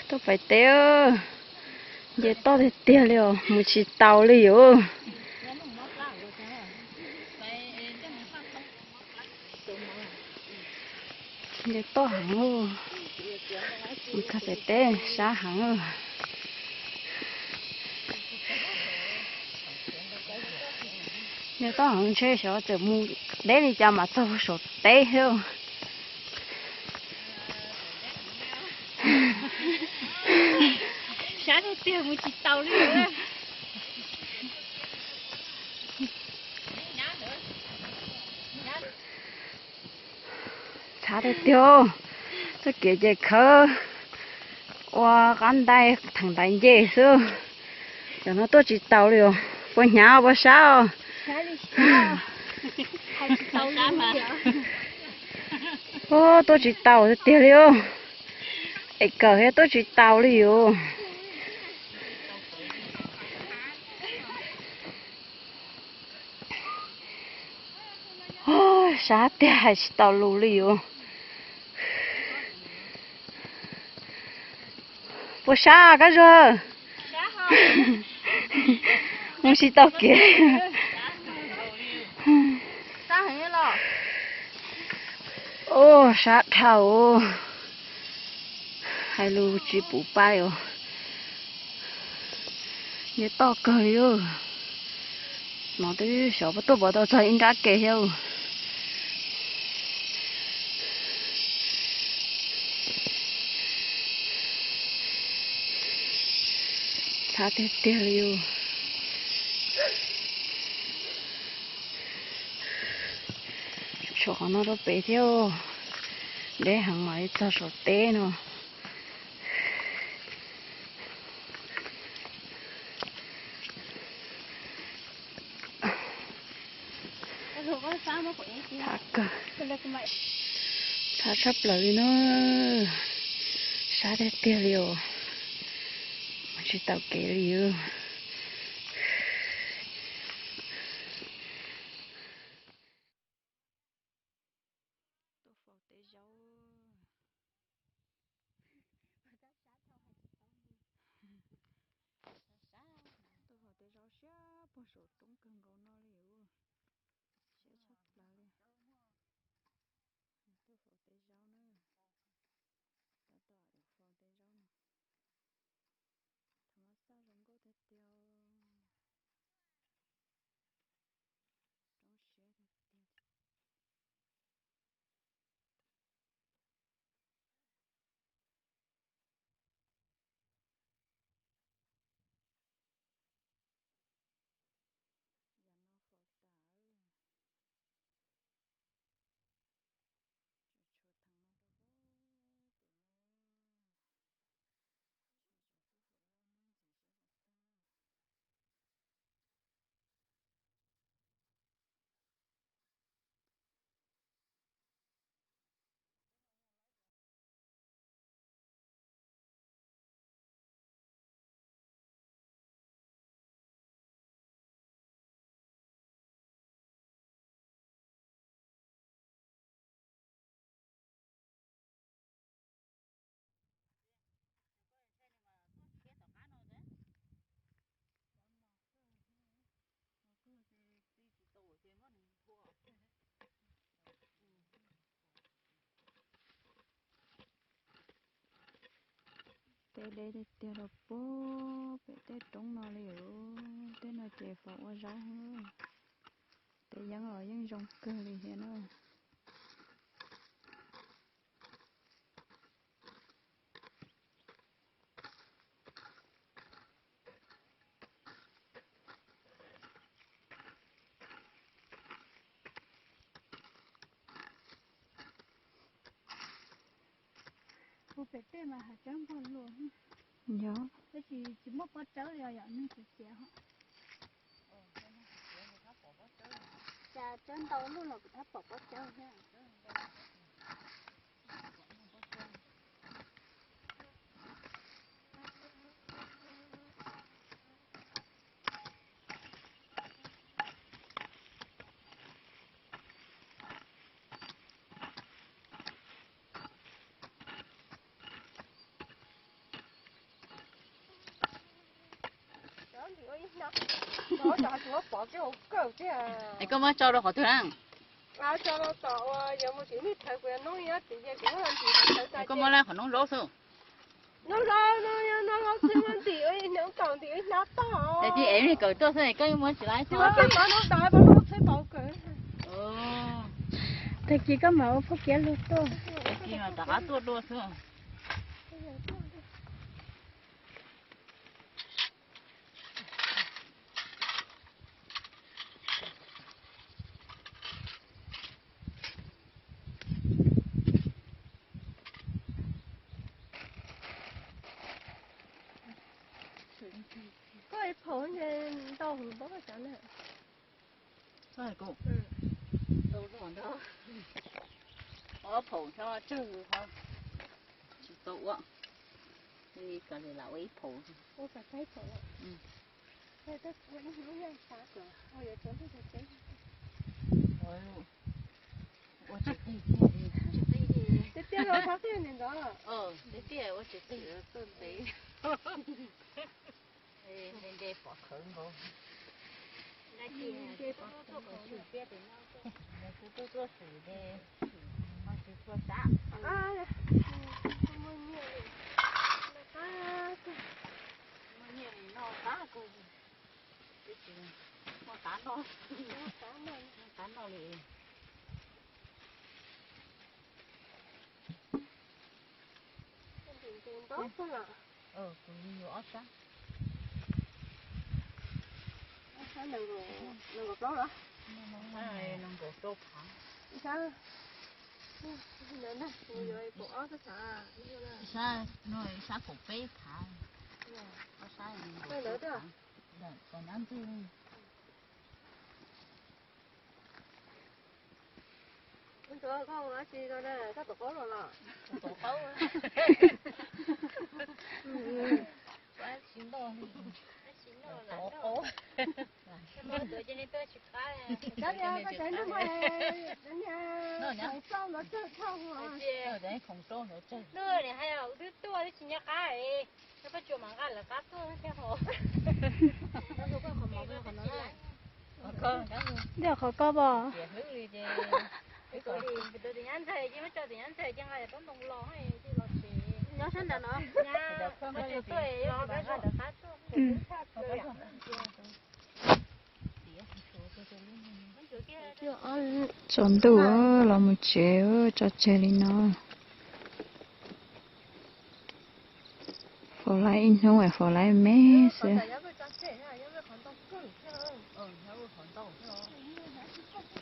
Tuaj pais teb, nce toj tiag tiag li os, mus tsis taus li os. Nce toj heev, mus kawg pem teb sab heev. Nce toj heev ntshe xyov txawm mus deb li cas mas txog saum teb thiab. Sab tiag tiag mus tsis taus li. Txhav tiag tiag, txoj kev ces khawb ua qab ntais theem ntais nce xwb. Cov no tuaj tsis taus li os, puas hnyav puas sab os? Tuaj tsis taus tiag tiag li os. Es kawm thiab tuaj tsis taus li os. Sab tiag hais tsis tau lus li os. Puas sab Kab Zuag? Mus tsis tau kev. Ua sab dhau, hais lus tsis pum pais os. Nce toj kawg li. No twb xyov puas tuaj pov tau txog ib nrab kev thiab. Txhav tiag tiag li os. Tshuav qhov no rau pem thiab. Deb heev mam li txog saum teb no. Txhav kawg. Txhav tshaj plaws li no. Sab tiag tiag li os. Mus tsis tau kev li os. Tuaj faus teb zaub. Tuaj faus teb zaub siab puag saum roob kawg nkaus no li os. Siab tshaj plaws li. Tuaj faus teb zaub na. Tab tom faus teb zaub no. Thaum no xaj zoo nkauj tiag tiag. Roob siab tiag tiag. Yam no faus tas. Tseem tshuav theem no rau pem no. Seb zaum xub faus ua neeb ntxiv seb puas tau. Teb deb tiag tiag rau pem tej roob no li os. Tej no ces faus ua zaub. Tej yeeb los yeej zoo kawg li thiab na. Ua pem tej mas hav tsawb npuag luas. Yog, tab sis tsis muaj pob tsawb li os, yog neeg tsis xiav. Cas tsawb ntau luaj los kuv thab pom pob tsawb thiab. Es koj muab tso rau qhov twg na? Koj muab laj qhov noob zaub xwb. Ces tis ev kawm tuaj xwb, koj yeej muab tsis laiv xwb. Tag kis koj mam ua phooj kiab lug tuaj. Tag kis mam rov qab tuaj dua xwb. Koj ib phaum ntau heev, paub koj tsav na. Ob phaum xyov tsawg ho tsis tau ua, li kav liam lam ua ib phaum. Ua tsis qig, tiag tiag, tiag tiag ua tsis qig. Nte pom khawv nkaus. Kuv tuaj tuaj xwm ces ho tsis tshua sab. Muaj nyiaj li no qab kawg, muaj qab noj, qab noj li. Kuv yuav ob sab. Nees nkaum plaub phav. Sab no sab kaum peb phav. Ob sab, koj nyab ntxwg. Koj ua dab tsi koj na, koj tuav qaub los los? Tuav qaub. Tuav qaub. Koj tias koj tsev neeg mas, niag khoom rau los tsawg, khoom rau los tsawg. Ntuj, nim hais twb tuaj twb tsis nco qab, koj tsuas mam nqa lawv qab tuaj thiab hos. Ntawm qhov koj pom. Tus nyab ntxawg ces muab tso tus nyab ntxawg ces nqa rab ntoo los los tsev. Nyob sab nram no. Tsaus ntuj los mus tsev, tso tseg li no. Faus laiv ib hnub faus laiv me xwb.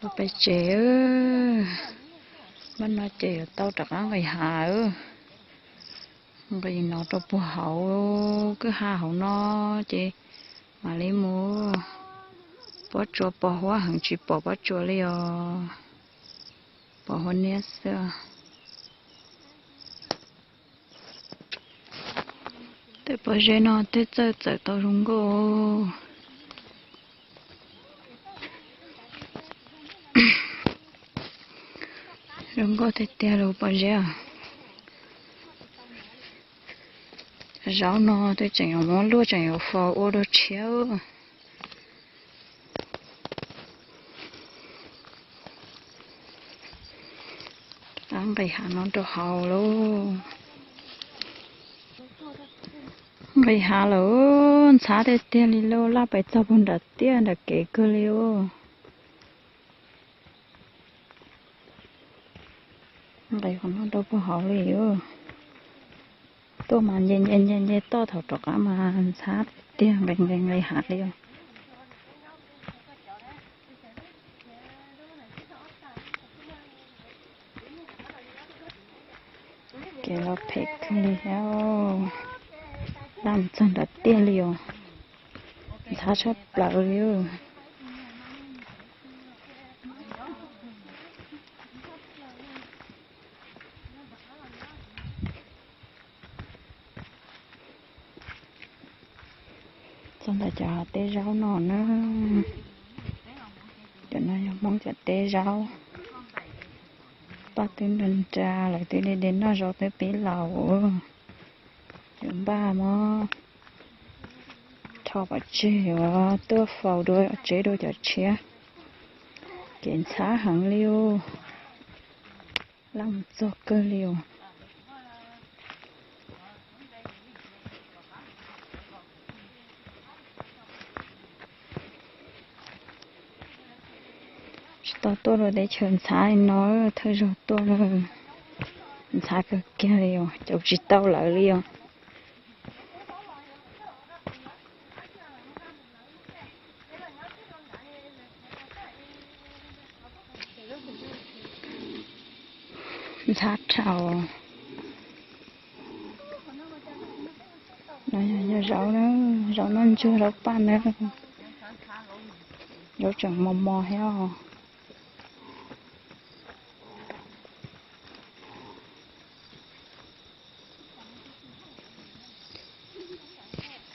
Los pem tsev, npaj no ces yuav tau rov qab nqis hav. Nqis no rau puag hauv kwj ha hauv no ces mam li mus. Pob tsuas pos huab heev, tsis pom pob tsuas li os, pom huab niab xwb. Tej pob zeb no tej txawj txawm tau zoo nkauj. Zoo nkauj tiag tiag li pob zeb. Zaub no twb tseem yuav muab luaj, tseem yuav faus ua dua tshiab. Rov qab nqis hav no rau hauv lauj. Nqis hav lawm, ntxhab tiag tiag li lauj, laj pais txog puag nram tiaj nram kev kawg li os. Nqis qhov no rau puag hauv li os. Tuaj mas nce nce nce nce toj, thaum rov qab mas ntxhab tiag tiag, nqis nqis nqis hav li os. Kev los phem kawg li thiab, laj mus txog nram tiaj li os, ntxhab tshaj plaws li. Txog ntawm cov teb zaub no na, cov no yog Hmoob cov teb zaub, paj twb nra nra, lawv twb de de noj zaub twb pib laus. Cov npaj mog, Kho pov tseg uas tuaj faus dua tsev dua cov tshiab. Kev ntxhab heev li os. Laj mus txog kawg li os. Tsis tau tuaj dua teb chaws ntxhab li no, thawj zaug tuaj na. Ntxhab kawg kiag li os, caum tsis tau lawv li os. Ntxhab dhau. No yog zaub na, zaub noj ntsuag zaub paj na. Zaub tseem mos mos thiab os.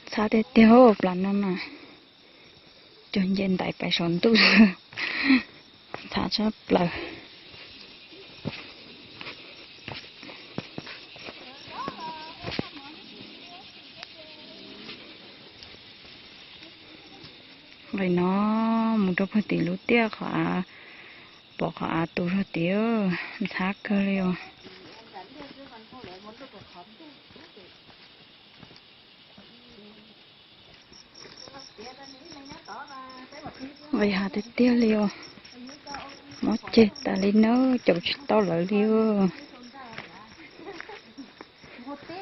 Ntxhab tiag tiag plas no na. Cog nce ntais pais saum ntuj. Ntxhab tshaj plaws. Nqis no mus rau puag tim lub tiaj qhov av, pom qhov av tu zog tid, ntxhab kawg li os. Nqis hav tiag tiag li os. Mob ceg tas li na, caum tsis tau lawv li os.